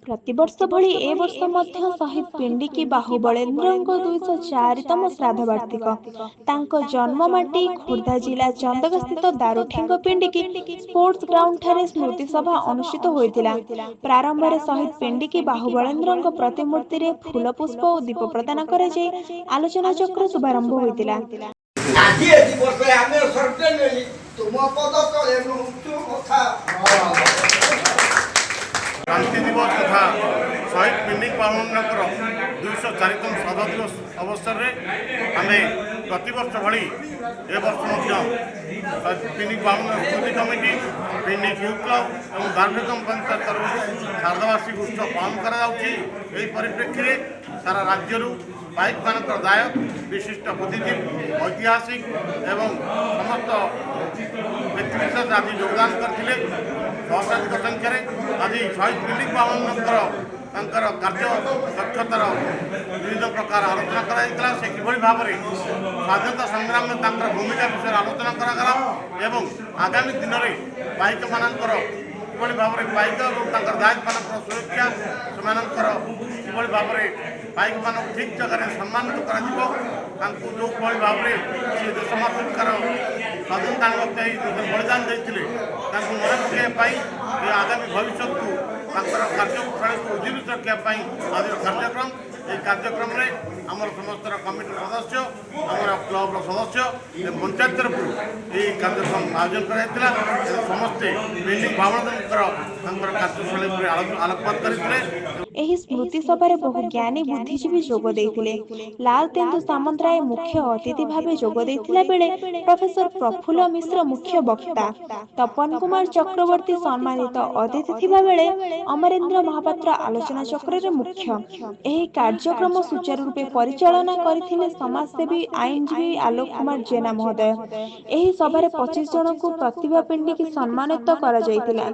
ପ୍ରତିବର୍ଷ ଭଳି ଏ ବର୍ଷ ମଧ୍ୟ ଶହୀଦ ପିଣ୍ଡିକି ବାହୁବଳେନ୍ଦ୍ରଙ୍କ 204ତମ ଶ୍ରାଦ୍ଧବାର୍ଷିକ। ତାଙ୍କ ଜନ୍ମମାଟି ଖୋର୍ଦ୍ଧା ଜିଲ୍ଲା ଚନ୍ଦକାସ୍ଥିତ ଦାରୁଠେଙ୍ଗ ପିଣ୍ଡିକି ସ୍ପୋର୍ଟସ ଗ୍ରାଉଣ୍ଡଠାରେ ସ୍ମୃତିସଭା ଅନୁଷ୍ଠିତ ହୋଇଥିଲା। ପ୍ରାରମ୍ଭରେ ଶହୀଦ ପିଣ୍ଡିକି ବାହୁବଳେନ୍ଦ୍ରଙ୍କ ପ୍ରତିମୂର୍ତ୍ତିରେ ଫୁଲପୁଷ୍ପ ଓ ଦୀପ ପ୍ରଦାନ କରାଯାଇ ଆଲୋଚନାଚକ୍ର ଶୁଭାରମ୍ଭ ହୋଇଥିଲା। ଆଜି ଏ ଦିବସରେ ଆମେ ସର୍ବେ ନେଇ ତୁମ ପଦ ତଳେ ନଉଛୁ କଥା। କ୍ରାନ୍ତି ଦିବସ ତଥା ଶହୀଦ ପିଣ୍ଡିକି ବାହୁବଳେନ୍ଦ୍ରଙ୍କର 204ତମ ଶ୍ରାଦ୍ଧ ଦିବସ ଅବସରରେ ଆମେ ପ୍ରତିବର୍ଷ ଭଳି ଏ ବର୍ଷ ମଧ୍ୟ ଶହୀଦ ପିଣ୍ଡିକି ବାହୁବଳେନ୍ଦ୍ର ସ୍ମୃତି କମିଟି, ପିଣ୍ଡିକି ୟୁଥ୍ କ୍ଲବ ଏବଂ ଦାରୁଠେଙ୍ଗ ପଞ୍ଚାୟତ ତରଫରୁ ଶ୍ରାଦ୍ଧବାର୍ଷିକୀ ଉତ୍ସବ ପାଳନ କରାଯାଉଛି। ଏହି ପରିପ୍ରେକ୍ଷୀରେ ସାରା ରାଜ୍ୟରୁ ପାଇକମାନଙ୍କର ଦାୟକ, ବିଶିଷ୍ଟ ବୁଦ୍ଧିଜୀବୀ, ଐତିହାସିକ ଏବଂ ସମସ୍ତ ବ୍ୟକ୍ତିବିଶେଷ ଆଜି ଯୋଗଦାନ କରିଥିଲେ ସହସ୍ରାଧିକ ସଂଖ୍ୟାରେ। ଆଜି ଶହୀଦ ପିଣ୍ଡିକି ବାହୁବଳେନ୍ଦ୍ରଙ୍କର ତାଙ୍କର କାର୍ଯ୍ୟ ଦକ୍ଷତାର ବିଭିନ୍ନ ପ୍ରକାର ଆଲୋଚନା କରାଯାଇଥିଲା। ସେ କିଭଳି ଭାବରେ ସ୍ୱାଧୀନତା ସଂଗ୍ରାମରେ ତାଙ୍କର ଭୂମିକା ବିଷୟରେ ଆଲୋଚନା କରାଗଲା ଏବଂ ଆଗାମୀ ଦିନରେ ପାଇକମାନଙ୍କର କିଭଳି ଭାବରେ, ପାଇକ ଏବଂ ତାଙ୍କର ଦାୟକମାନଙ୍କର ସୁରକ୍ଷା, ସେମାନଙ୍କର କିଭଳି ଭାବରେ ପାଇକମାନଙ୍କୁ ଠିକ୍ ଜାଗାରେ ସମ୍ମାନିତ କରାଯିବ, ତାଙ୍କୁ ଯେଉଁଭଳି ଭାବରେ ସେ ଦେଶ ମାତୃକାର ସ୍ୱାଧୀନତା ଆଣିବାକୁ ଯାଇ ଦେଶରେ ବଳିଦାନ ଦେଇଥିଲେ, ତାଙ୍କୁ ମନେ ପକାଇବା ପାଇଁ, ଏ ଆଗାମୀ ଭବିଷ୍ୟତକୁ ତାଙ୍କର କାର୍ଯ୍ୟଶୈଳୀକୁ ଉଜ୍ଜୀବିତ ରଖିବା ପାଇଁ ଆଜିର କାର୍ଯ୍ୟକ୍ରମ। ଏହି କାର୍ଯ୍ୟକ୍ରମରେ ଆମର ସମସ୍ତ କମିଟିର ସଦସ୍ୟ, ଆମର କ୍ଲବର ସଦସ୍ୟ ଏବଂ ପଞ୍ଚାୟତ ତରଫରୁ ଏହି କାର୍ଯ୍ୟକ୍ରମ ଆୟୋଜନ କରାଯାଇଥିଲା ଏବଂ ସମସ୍ତେ ପିଣ୍ଡିକି ବାହୁବଳେନ୍ଦ୍ରଙ୍କର ତାଙ୍କର କାର୍ଯ୍ୟଶୈଳୀ ଉପରେ ଆଲୋକପାତ କରିଥିଲେ। ଏହି ସ୍ମୃତି ସଭାରେ ବହୁ ଜ୍ଞାନୀ ବୁଦ୍ଧିଜୀବୀ ଯୋଗ ଦେଇଥିଲେ। ଲାଲତେନ୍ଦୁ ସାମନ୍ତରାୟ ମୁଖ୍ୟ ଅତିଥି ଭାବେ ଯୋଗ ଦେଇଥିଲା ବେଳେ ପ୍ରଫେସର ପ୍ରଫୁଲ୍ଲ ମିଶ୍ର ମୁଖ୍ୟ ବକ୍ତା, ତପନ କୁମାର ଚକ୍ରବର୍ତ୍ତୀ ସମ୍ମାନିତ ଅତିଥି ଥିବା ବେଳେ ଅମରେନ୍ଦ୍ର ମହାପାତ୍ର ଆଲୋଚନା ଚକ୍ରରେ ମୁଖ୍ୟ। ଏହି କାର୍ଯ୍ୟକ୍ରମ ସୁଚାରୁ ରୂପେ ପରିଚାଳନା କରିଥିଲେ ସମାଜସେବୀ ଆଇନଜୀବୀ ଆଲୋକ କୁମାର ଜେନା ମହୋଦୟ। ଏହି ସଭାରେ 25 ଜଣଙ୍କୁ ପ୍ରତିଭା ପିଣ୍ଡିକି ସମ୍ମାନିତ କରାଯାଇଥିଲା।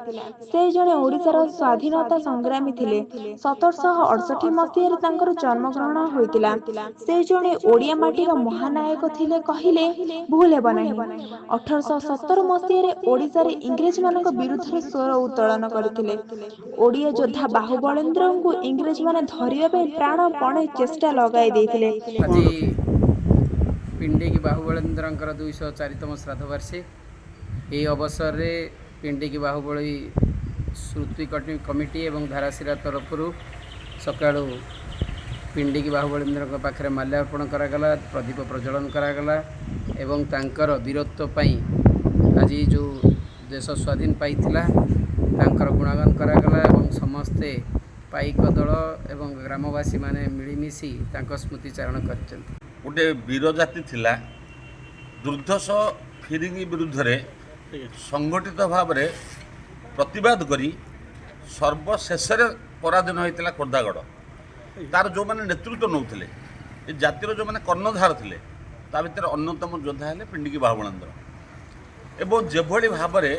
ସେ ଜଣେ ଓଡ଼ିଶାର ସ୍ୱାଧୀନତା ସଂଗ୍ରାମୀ ଥିଲେ। 1768 ମସିହାରେ ତାଙ୍କର ଜନ୍ମଗ୍ରହଣ ହୋଇଥିଲା। ସେ ଜଣେ ଓଡ଼ିଆ ମାଟିର ମହାନାୟକ ଥିଲେ କହିଲେ ଭୁଲ ହେବ ନାହିଁ। 1817 ମସିହାରେ ଓଡ଼ିଶାରେ ଇଂରେଜମାନଙ୍କ ବିରୁଦ୍ଧରେ ସ୍ୱର ଉତ୍ତୋଳନ କରିଥିଲେ। ଓଡ଼ିଆ ଯୋଦ୍ଧା ବାହୁବଳେନ୍ଦ୍ରଙ୍କୁ ଇଂରେଜମାନେ ଧରିବା ପାଇଁ ପ୍ରାଣପଣେ ଚେଷ୍ଟା ଲଗାଇ ଦେଇଥିଲେ। ଆଜି ପିଣ୍ଡିକି ବାହୁବଳେନ୍ଦ୍ରଙ୍କର 204ତମ ଶ୍ରାଦ୍ଧବାର୍ଷିକୀ। ଏହି ଅବସରରେ ପିଣ୍ଡିକି ବାହୁବଳୀ ସ୍ମୃତି କମିଟି ଏବଂ ଧାରାଶିରା ତରଫରୁ ସକାଳୁ ପିଣ୍ଡିକି ବାହୁବଳେନ୍ଦ୍ରଙ୍କ ପାଖରେ ମାଲ୍ୟାର୍ପଣ କରାଗଲା, ପ୍ରଦୀପ ପ୍ରଜ୍ୱଳନ କରାଗଲା ଏବଂ ତାଙ୍କର ବୀରତ୍ୱ ପାଇଁ ଆଜି ଯେଉଁ ଦେଶ ସ୍ୱାଧୀନ ପାଇଥିଲା, ତାଙ୍କର ଗୁଣଗାନ କରାଗଲା ଏବଂ ସମସ୍ତେ ପାଇକ ଦଳ ଏବଂ ଗ୍ରାମବାସୀମାନେ ମିଳିମିଶି ତାଙ୍କ ସ୍ମୃତିଚାରଣ କରିଛନ୍ତି। ଗୋଟେ ବୀର ଜାତି ଥିଲା। ଦୁର୍ଦ୍ଧର୍ଷ ଫିରିଙ୍ଗି ବିରୁଦ୍ଧରେ ସଂଗଠିତ ଭାବରେ ପ୍ରତିବାଦ କରି ସର୍ବଶେଷରେ ପରାଧୀନ ହୋଇଥିଲା ଖୋର୍ଦ୍ଧାଗଡ଼। ତାର ଯେଉଁମାନେ ନେତୃତ୍ୱ ନେଉଥିଲେ, ଏ ଜାତିର ଯେଉଁମାନେ କର୍ଣ୍ଣଧାର ଥିଲେ, ତା ଭିତରେ ଅନ୍ୟତମ ଯୋଦ୍ଧା ହେଲେ ପିଣ୍ଡିକି ବାହୁବଳେନ୍ଦ୍ର। ଏବଂ ଯେଭଳି ଭାବରେ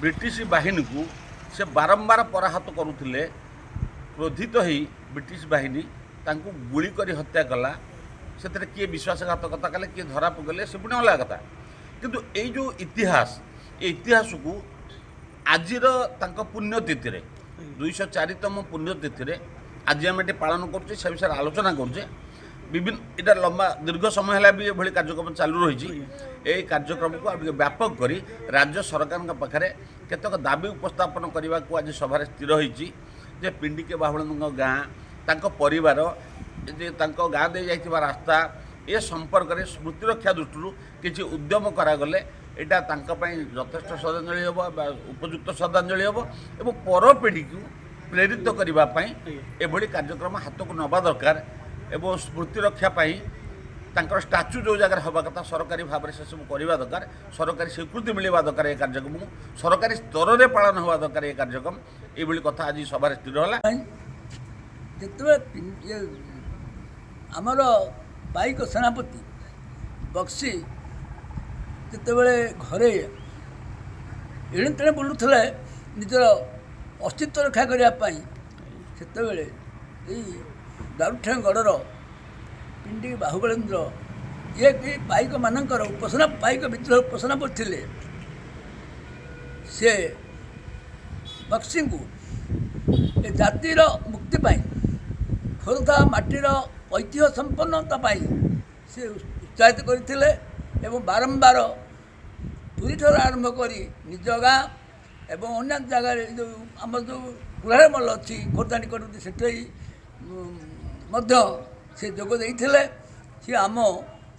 ବ୍ରିଟିଶ ବାହିନୀକୁ ସେ ବାରମ୍ବାର ପରାହତ କରୁଥିଲେ, କ୍ରୋଧିତ ହେଇ ବ୍ରିଟିଶ ବାହିନୀ ତାଙ୍କୁ ଗୁଳି କରି ହତ୍ୟା କଲା। ସେଥିରେ କିଏ ବିଶ୍ୱାସଘାତକତା କଲେ, କିଏ ଧରା ପକାଇଲେ, ସେ ପୁଣି ଅଲଗା କଥା। କିନ୍ତୁ ଏଇ ଯେଉଁ ଇତିହାସ, ଏ ଇତିହାସକୁ ଆଜିର ତାଙ୍କ ପୁଣ୍ୟତିଥିରେ, 204ତମ ପୁଣ୍ୟତିଥିରେ ଆଜି ଆମେ ଏଠି ପାଳନ କରୁଛେ, ସେ ବିଷୟରେ ଆଲୋଚନା କରୁଛେ। ବିଭିନ୍ନ ଏଇଟା ଲମ୍ବା ଦୀର୍ଘ ସମୟ ହେଲା ବି ଏଭଳି କାର୍ଯ୍ୟକ୍ରମ ଚାଲୁ ରହିଛି। ଏହି କାର୍ଯ୍ୟକ୍ରମକୁ ଆଉ ଟିକେ ବ୍ୟାପକ କରି ରାଜ୍ୟ ସରକାରଙ୍କ ପାଖରେ କେତେକ ଦାବି ଉପସ୍ଥାପନ କରିବାକୁ ଆଜି ସଭାରେ ସ୍ଥିର ହୋଇଛି ଯେ ପିଣ୍ଡିକେ ବାହୁବଳେନ୍ଦ୍ରଙ୍କ ଗାଁ, ତାଙ୍କ ପରିବାର, ଯେ ତାଙ୍କ ଗାଁ ଦେଇ ଯାଇଥିବା ରାସ୍ତା, ଏ ସମ୍ପର୍କରେ ସ୍ମୃତି ରକ୍ଷା ଦୃଷ୍ଟିରୁ କିଛି ଉଦ୍ୟମ କରାଗଲେ ଏଇଟା ତାଙ୍କ ପାଇଁ ଯଥେଷ୍ଟ ଶ୍ରଦ୍ଧାଞ୍ଜଳି ହେବ ବା ଉପଯୁକ୍ତ ଶ୍ରଦ୍ଧାଞ୍ଜଳି ହେବ ଏବଂ ପରପିଢ଼ିକୁ ପ୍ରେରିତ କରିବା ପାଇଁ ଏଭଳି କାର୍ଯ୍ୟକ୍ରମ ହାତକୁ ନେବା ଦରକାର। ଏବଂ ସ୍ମୃତି ରକ୍ଷା ପାଇଁ ତାଙ୍କର ଷ୍ଟାଚୁ ଯେଉଁ ଜାଗାରେ ହେବା କଥା, ସରକାରୀ ଭାବରେ ସେସବୁ କରିବା ଦରକାର। ସରକାରୀ ସ୍ୱୀକୃତି ମିଳିବା ଦରକାର ଏ କାର୍ଯ୍ୟକ୍ରମକୁ, ସରକାରୀ ସ୍ତରରେ ପାଳନ ହେବା ଦରକାର ଏ କାର୍ଯ୍ୟକ୍ରମ। ଏଇଭଳି କଥା ଆଜି ସଭାରେ ସ୍ଥିର ହେଲା। ଯେତେବେଳେ ଇଏ ଆମର ପାଇକ ସେନାପତି ବକ୍ସି ଯେତେବେଳେ ଘରେ ଏଣେ ତେଣେ ବୁଲୁଥିଲେ ନିଜର ଅସ୍ତିତ୍ୱ ରକ୍ଷା କରିବା ପାଇଁ, ସେତେବେଳେ ଏଇ ଦାରୁଠେଙ୍ଗଗଡ଼ର ପିଣ୍ଡି ବାହୁବଳେନ୍ଦ୍ର, ଯିଏକି ପାଇକମାନଙ୍କର ଉପାସନା, ପାଇକ ବିଦ୍ରୋହ ଉପସେନାପତି ଥିଲେ, ସେ ବକ୍ସିଙ୍କୁ ଏ ଜାତିର ମୁକ୍ତି ପାଇଁ, ଖୋର୍ଦ୍ଧା ମାଟିର ଐତିହ୍ୟ ସମ୍ପନ୍ନତା ପାଇଁ ସେ ଉତ୍ସାହିତ କରିଥିଲେ ଏବଂ ବାରମ୍ବାର ପୁରୀଠାରୁ ଆରମ୍ଭ କରି ନିଜ ଗାଁ ଏବଂ ଅନ୍ୟାନ୍ୟ ଜାଗାରେ, ଯେଉଁ ଆମର ଯେଉଁ କୁଢ଼ାରମଲ୍ଲ ଅଛି ଖୋର୍ଦ୍ଧା ନିକଟବର୍ତ୍ତୀ, ସେଠି ମଧ୍ୟ ସେ ଯୋଗ ଦେଇଥିଲେ। ସିଏ ଆମ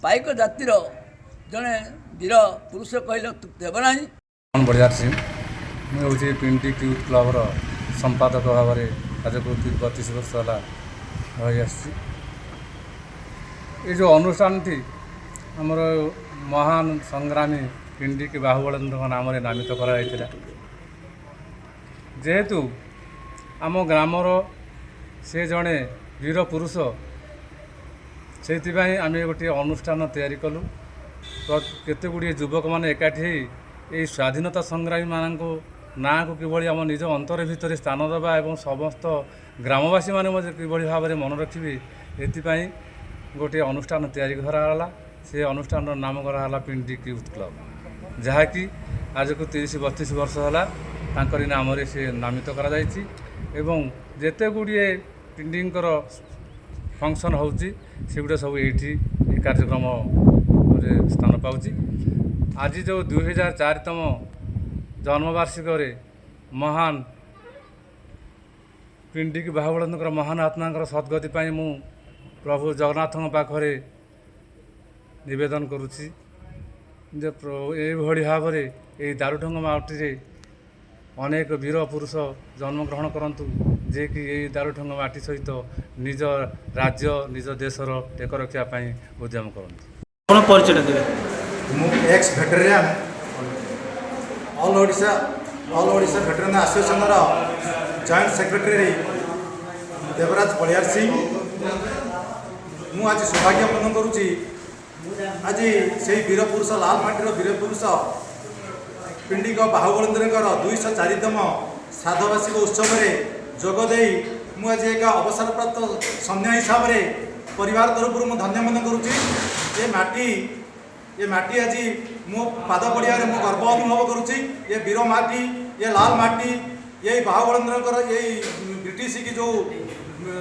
ପାଇକ ଜାତିର ଜଣେ ବୀର ପୁରୁଷ କହିଲେ ଅତ୍ୟୁକ୍ତି ହେବ ନାହିଁ। ବଳିଆର ସିଂ। ମୁଁ ହେଉଛି ପିଣ୍ଡିକ୍ ୟୁଥ୍ କ୍ଲବ୍ର ସମ୍ପାଦକ ଭାବରେ କାର୍ଯ୍ୟ କରୁଛି, 32 ବର୍ଷ ହେଲା ରହିଆସିଛି। ଏ ଯେଉଁ ଅନୁଷ୍ଠାନଟି ଆମର ମହାନ ସଂଗ୍ରାମୀ ପିଣ୍ଡିକି ବାହୁବଳେନ୍ଦ୍ରଙ୍କ ନାମରେ ନାମିତ କରାଯାଇଥିଲା, ଯେହେତୁ ଆମ ଗ୍ରାମର ସେ ଜଣେ ବୀର ପୁରୁଷ, ସେଇଥିପାଇଁ ଆମେ ଗୋଟିଏ ଅନୁଷ୍ଠାନ ତିଆରି କଲୁ। କେତେ ଗୁଡ଼ିଏ ଯୁବକମାନେ ଏକାଠି ହେଇ ଏହି ସ୍ୱାଧୀନତା ସଂଗ୍ରାମୀମାନଙ୍କୁ ନାଁକୁ କିଭଳି ଆମ ନିଜ ଅନ୍ତର ଭିତରେ ସ୍ଥାନ ଦେବା ଏବଂ ସମସ୍ତ ଗ୍ରାମବାସୀମାନେ ମଧ୍ୟ କିଭଳି ଭାବରେ ମନେ ରଖିବେ, ଏଥିପାଇଁ ଗୋଟିଏ ଅନୁଷ୍ଠାନ ତିଆରି କରାଗଲା। ସେ ଅନୁଷ୍ଠାନର ନାମ କରାଗଲା ପିଣ୍ଡିକ୍ ୟୁଥ୍ କ୍ଲବ୍, ଯାହାକି ଆଜକୁ 30-32 ବର୍ଷ ହେଲା ତାଙ୍କରି ନାମରେ ସେ ନାମିତ କରାଯାଇଛି ଏବଂ ଯେତେ ଗୁଡ଼ିଏ ପିଣ୍ଡିଙ୍କର ଫଙ୍କସନ୍ ହେଉଛି, ସେଗୁଡ଼ା ସବୁ ଏଇଠି ଏହି କାର୍ଯ୍ୟକ୍ରମରେ ସ୍ଥାନ ପାଉଛି। ଆଜି ଯେଉଁ 2004ତମ ଜନ୍ମବାର୍ଷିକରେ ମହାନ ପିଣ୍ଡିକି ବାହୁବଳେନ୍ଦ୍ରଙ୍କର ମହାନ ଆତ୍ମାଙ୍କର ସଦ୍ଗତି ପାଇଁ ମୁଁ ପ୍ରଭୁ ଜଗନ୍ନାଥଙ୍କ ପାଖରେ ନିବେଦନ କରୁଛି ଯେ ଏଇଭଳି ଭାବରେ ଏଇ ଦାରୁଠେଙ୍ଗ ମାଟିରେ ଅନେକ ବୀର ପୁରୁଷ ଜନ୍ମଗ୍ରହଣ କରନ୍ତୁ, ଯିଏକି ଏଇ ଦାରୁଠେଙ୍ଗ ମାଟି ସହିତ ନିଜ ରାଜ୍ୟ, ନିଜ ଦେଶର ଟେକ ରଖିବା ପାଇଁ ଉଦ୍ୟମ କରନ୍ତୁ। ଆପଣ ପରିଚୟଟା ଦେବେ। ମୁଁ ex veteran, All Odisha Veteran ଆସୋସିଏସନର ଜଏଣ୍ଟ ସେକ୍ରେଟାରୀ ଦେବରାଜ ବଳିଆର ସିଂ। ମୁଁ ଆଜି ସୌଭାଗ୍ୟ ମନେ କରୁଛି, ଆଜି ସେଇ ବୀରପୁରୁଷ, ଲାଲ ମାଟିର ବୀରପୁରୁଷ ପିଣ୍ଡିକ ବାହୁବଳେନ୍ଦ୍ରଙ୍କର 204ତମ ଶ୍ରାଦ୍ଧବାର୍ଷିକ ଉତ୍ସବରେ ଯୋଗ ଦେଇ ମୁଁ ଆଜି ଏକ ଅବସରପ୍ରାପ୍ତ ସୈନ୍ୟ ହିସାବରେ ପରିବାର ତରଫରୁ ମୁଁ ଧନ୍ୟ ମନେ କରୁଛି। ଏ ମାଟି ଆଜି ମୋ ପାଦ ପଡ଼ିଆରେ ମୁଁ ଗର୍ବ ଅନୁଭବ କରୁଛି। ଏ ବୀର ମାଟି, ଏ ଲାଲ ମାଟି, ଏଇ ବାହୁବଳେନ୍ଦ୍ରଙ୍କର ଏଇ ବ୍ରିଟିଶ କି ଯେଉଁ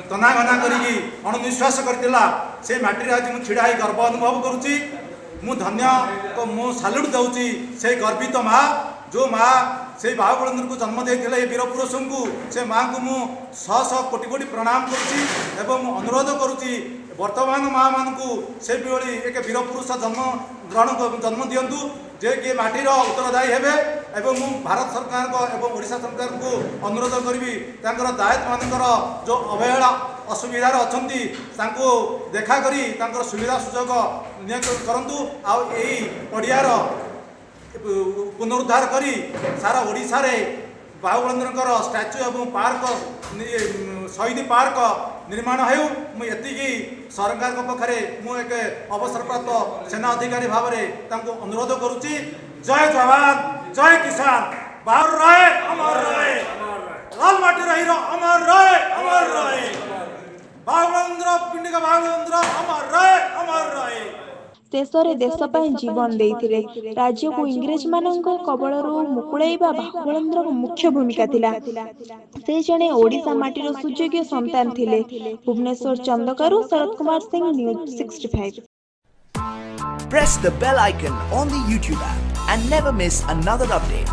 ତନାଘନା କରିକି ଅଣନିଶ୍ୱାସ କରିଥିଲା, ସେଇ ମାଟିରେ ଆଜି ମୁଁ ଛିଡ଼ା ହେଇ ଗର୍ବ ଅନୁଭବ କରୁଛି। ମୁଁ ଧନ୍ୟ, ମୁଁ ସାଲ୍ୟୁଟ୍ ଦେଉଛି ସେଇ ଗର୍ବିତ ମା, ଯେଉଁ ମା ସେଇ ବାହୁବଳେନ୍ଦ୍ରକୁ ଜନ୍ମ ଦେଇଥିଲେ, ଏ ବୀର ପୁରୁଷଙ୍କୁ। ସେ ମାଆଙ୍କୁ ମୁଁ ଶହ ଶହ କୋଟି କୋଟି ପ୍ରଣାମ କରୁଛି ଏବଂ ମୁଁ ଅନୁରୋଧ କରୁଛି ବର୍ତ୍ତମାନ ମାଆମାନଙ୍କୁ ସେଇଭଳି ଏକ ବୀର ପୁରୁଷ ଜନ୍ମ ଗ୍ରହଣ ଜନ୍ମ ଦିଅନ୍ତୁ, ଯେ କି ମାଟିର ଉତ୍ତରଦାୟୀ ହେବେ। ଏବଂ ମୁଁ ଭାରତ ସରକାରଙ୍କ ଏବଂ ଓଡ଼ିଶା ସରକାରଙ୍କୁ ଅନୁରୋଧ କରିବି, ତାଙ୍କର ଦାୟିତ୍ୱମାନଙ୍କର ଯେଉଁ ଅବହେଳା ଅସୁବିଧାରେ ଅଛନ୍ତି, ତାଙ୍କୁ ଦେଖା କରି ତାଙ୍କର ସୁବିଧା ସୁଯୋଗ ନିହାତି କରନ୍ତୁ। ଆଉ ଏଇ ପଡ଼ିଆର ପୁନରୁଦ୍ଧାର କରି ସାରା ଓଡ଼ିଶାରେ ବାହୁବଳେନ୍ଦ୍ରଙ୍କର ଷ୍ଟାଚ୍ୟୁ ଏବଂ ପାର୍କ, ଶହୀଦ ପାର୍କ ନିର୍ମାଣ ହେଉ। ମୁଁ ଏତିକି ସରକାରଙ୍କ ପାଖରେ ମୁଁ ଏକ ଅବସରପ୍ରାପ୍ତ ସେନା ଅଧିକାରୀ ଭାବରେ ତାଙ୍କୁ ଅନୁରୋଧ କରୁଛି। ଜୟ ଯବାନ, ଜୟ କିଷାନ। ବାହୁର ରହେ, ଅମର ରହେ। ଲାଲ ମାଟିର ହିରୋ ଅମର ରହେ, ଅମର ରହେ। ବାହୁବଳେନ୍ଦ୍ର, ପିଣ୍ଡିକ ବାହୁବଳେନ୍ଦ୍ର ଅମର ରହେ, ଅମର ରହେ। ଶେଷରେ ଦେଶ ପାଇଁ ଜୀବନ ଦେଇଥିଲେ। ରାଜ୍ୟକୁ ଇଂରେଜମାନଙ୍କ କବଳରୁ ମୁକୁଳାଇବା ବାହୁବଳେନ୍ଦ୍ରଙ୍କ ମୁଖ୍ୟ ଭୂମିକା ଥିଲା। ସେ ଜଣେ ଓଡ଼ିଶା ମାଟିର ସୁଯୋଗ୍ୟ ସନ୍ତାନ ଥିଲେ। ଭୁବନେଶ୍ୱର ଚନ୍ଦକାରୁ ଶରତ Kumar Singh, news 65। Press the bell icon on the YouTube app and never miss another update.